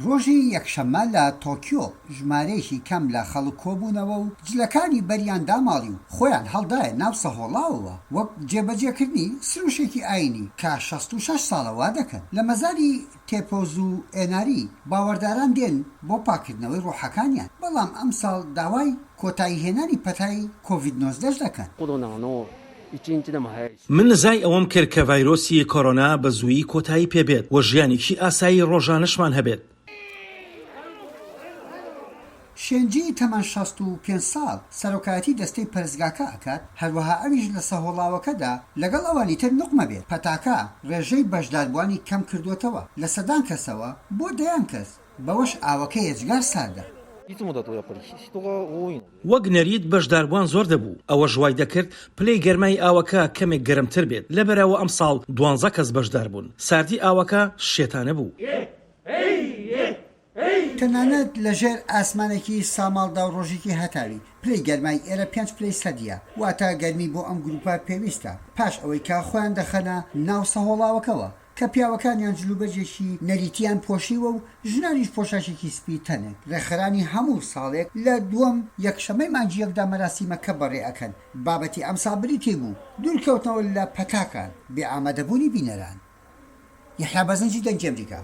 ڕۆژی یەکشەممە لە تۆکیۆ ژمارەیەکی کەم لە خەڵک کۆبوونەوە و جلەکانی بەریان داماڵی و خۆیان هەڵدایە ناو سەهۆڵاوەوە وەک جێبەجێکردنی سروشێکی ئایینی کە 66 ساڵە وا دەکەن لە مەزاری تێپۆزو ئێناری باوەڕداران دێن بۆ پاککردنەوەی ڕۆحەکانیان، بەڵام ئەمساڵ داوای کۆتاییهێنانی پەتای کۆڤید 19 دەکەن. من نزای ئەوەم کرد کە ڤایرۆسی کۆرۆنا بە زوویی کۆتایی پێ بێت و ژیانێکی ئاسایی ڕۆژانەشمان هەبێت. شێنجی تەمەن 65 ساڵ سەرۆکایەتی دەستەی پەرستگاکە ئەکات، هەروەها ئەویش لە سەهۆڵاوەکەدا لەگەڵ ئەوانی تر نوقمە بێت، پەتاکە ڕێژەی بەشداربووانی کەم کردووەتەوە لە سەدان کەسەوە بۆ دەیان کەس، بەوەش ئاوەکە یەجگار ساردە. وەک نەریت بەشداربووان زۆر دەبوو، ئەوەش وای دەکرد پلەی گەرمای ئاوەکە کەمێک گەرمتر بێت، لەبەرئەوە ئەمساڵ دوانزە کەس بەشداربوون، ساردی ئاوەکە شێتانە بوو. تەنانەت لە ژێر ئاسمانێکی ساماڵدا و ڕۆژێکی هەتاوی، پلەی گەرمای ئێرە پێنج پلەی سەدییە، واتە گەرمی بۆ ئەم گرووپە پێویستە، پاش ئەوەی کە خۆیان دەخەنە ناو سەهۆڵاوەکەوە، کە پیاوەکانیان جلوبەرگێکی نەریتییان پۆشیوە و ژنانیش پۆشاکێکی سپی تەنک، ڕێکخەرانی هەموو ساڵێک لە دووەم یەکشەممەی مانگی یەکدا مەراسیمەکە بەڕێ ئەکەن، بابەتی ئەمساڵ بریتی بوو، دوورکەوتنەوە لە پەتاکان، بێ ئامادەبوونی بینەران. یەحیا بەرزنجی دەنگی ئەمریکا.